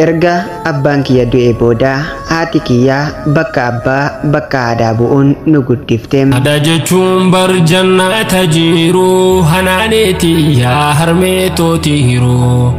Erga abbaan kiyya du'ee booda haati kiyyaa bakka abbaa bakka haadhaa bu'uun nu guddifte. Haadha jechuun bar jannata jiru hanaaneeti yaa harmee tootiiru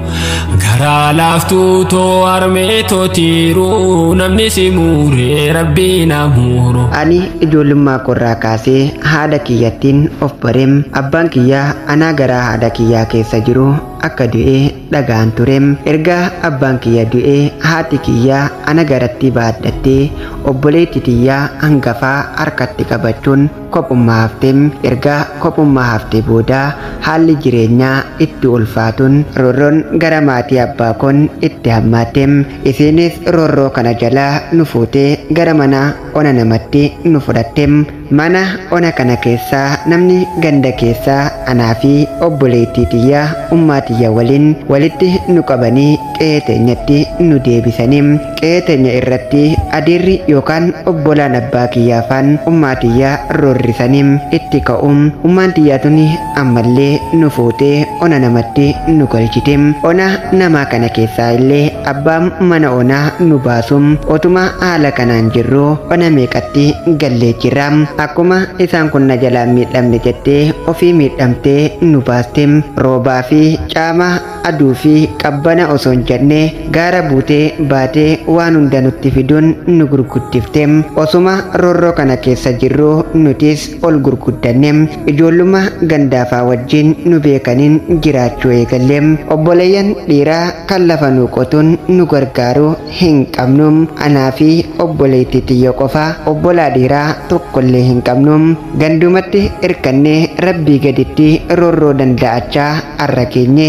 garaa laaftuu too harmee tootiiru namni si muuree rabbii na muuru. Ani ijoollummaa korraa kaasee haadha kiyyattiin of bareem. Abbaan kiyyaa anaa garaa haadha kiyyaa keessa jiru akka du'ee dhagaan tureem. Erga abbaan kiyya du'ee haati kiyyaa ana garatti baadhattee obboleetti tiyyaa hangafaa harkatti qabachuun kophummaa hafteem. Erga kophummaa haftee booda haalli jireenyaa itti ulfaatuun roorroon gara maatii abbaa koon itti hammaatteem. Isiinis roorroo kana jalaa nu fuutee gara mana ona namatti nu fudhatteem. Mana ona kana keessaa namni ganda keessaa anaa fi obboleettii tiyyaa ummaa tiyya waliin walitti nu qabanii qe'ee teenyatti nu deebisanii. Qe'ee teenya irratti adeerri yookaan obbolaan abbaa kiyyaa faan ummaa tiyyaa roorrisanii itti ka'uun ummaan tiyyaa tuni ammallee nu fuutee ona namatti nu galchite. Ona namaa kana keessaa illee abbaan mana onaa nu baasuun otuma haala kanaan jirru ona meeqatti gallee jirra. Akkuma isaan kun na jalaa miidhamne jettee ofii miidhamtee nu baaste. Roobaa fi caama aduu fi qabbana osoo hin jenne gaara buutee baatee waan hunda nutti fiduun nu gurguddifte. Osuma roorroo kana keessa jirru nutis ol gurguddanne. Ijoolluma gandaafaa wajjin nu beekaniin jiraachuu eegalle. Obboleeyyan dhiiraa kan lafa nu qotuun nu gargaaru hin qabnu. Anaa fi obboleettii tiyya qofa obbolaa dhiiraa tokkollee hin qabnu. Gandumatti hirkannee rabbii gaditti roorroo danda'achaa har'a keenye,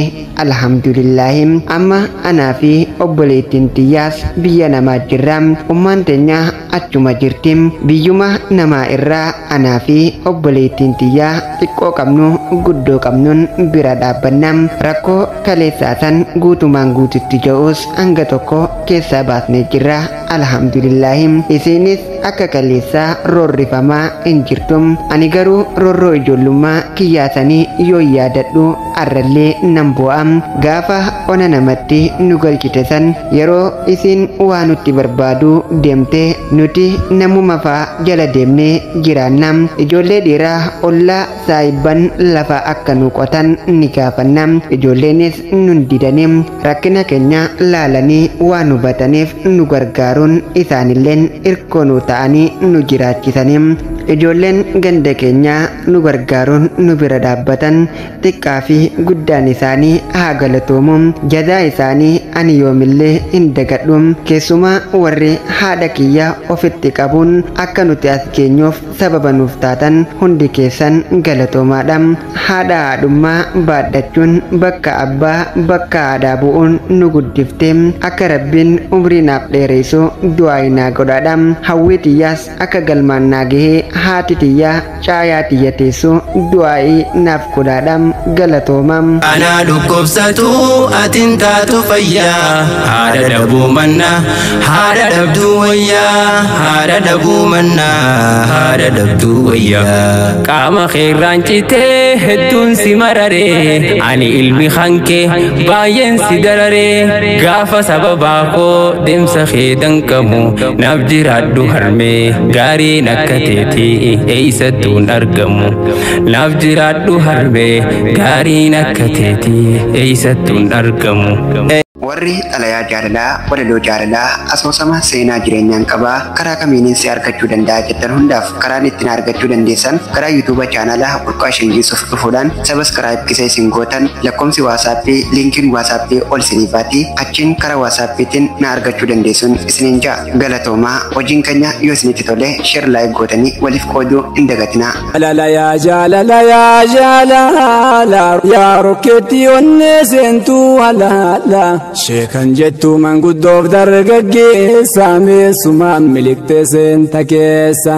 alhamdulillaahi. Amma anaa fi obboleettiin tiyyaas biyya namaa jirra. Ummaan teenya achuma jirti. Biyyuma namaa irraa anaa fi obboleettiin tiyyaa xiqqoo qabnu guddoo qabnuun bira dhaabbanna. Rakkoo kaleessaa san guutumaan guututti ja'us hanga tokko keessaa baasnee jirra, alhamdulillaahi. Isiinis akka kaleessaa roorrifamaa hin jirtu. Ani garuu roorroo ijoollummaa kiyyaasanii yoo yaadadhu arrallee nan bu'a. Gaafa ona namatti nu galchite san yeroo isiin waa nutti barbaadu deemte nuti namuma faa jala deemnee jiraanna. Ijoollee dhiiraa ollaa saayibban lafa akka nu qotan ni gaafanna. Ijoolleenis nun didanii rakkina keenya laalanii waan hubataniif nu gargaaruun isaanilleen hirkoo nu ta'anii nu jiraachisanii. Ijoolleen ganda keenyaa nu gargaaruun nu bira dhaabbatan xiqqaa fi guddaan isaanii haa galatoomu. Jazaa isaanii ani yoomillee hin dagadhu. Keessumaa warri haadha kiyya ofitti qabuun akka nuti as geenyuuf sababa nuuf taatan hundi keessan galatoomaadha. Haadha haadhummaa baadhachuun bakka abbaa bakka haadhaa bu'uun nu guddifte akka rabbiin umrii naaf dheeressu du'aa naa godhaadha. Hawwii tiyyaas akka galmaan naa gahee haati tiyyaa caayaa tiyya teessu du'aa'ii naaf godhaadha. Galatooma. Anaa dhukkubsatu atiin taatu fayyaa, haadha dhabuu manna haadha dhabduu wayyaa, haadha dhabuu manna haadha dhabduu wayyaa. Qaama keerraan citee hedduun si mararee, ani ilmi hanke baay'een si dararee, gaafa sababaa koo deemsa kee danqamu naaf jiraadhu harmee, gaariin akka teetii eeysattuun argamu. Naaf jiraadhu harmee, gaariin akka teetii eeysattuun argamu. Warri xalayaa jaalalaa, walaloo jaalalaa, asoosama seenaa jireenyaan qabaa karaa kamiinin si argachuu danda'a jettan hundaaf karaan ittiin argachuu dandeessan karaa yuutuuba chaanaalaa Burqaa Shangiisuuf dhufuudhaan sabaskiraayib kisa isin gootan lakkoomsi waasaappii liinkiin waasaappii ol isinii baati, achiin karaa waasaappiitiin na argachuu dandeessuun isiniin ja'a. Galatoomaa. Hojiin keenya yoo isinitti tole sheer laayik gootanii waliif qooduu hin dagatinaa. Jaalala yaa jaalala yaa jaalala yaa rokkeetti onnee seentuu halaala sheekan jettu manguddoof dargaggeessa meessumaan miliqxee seenta keessa.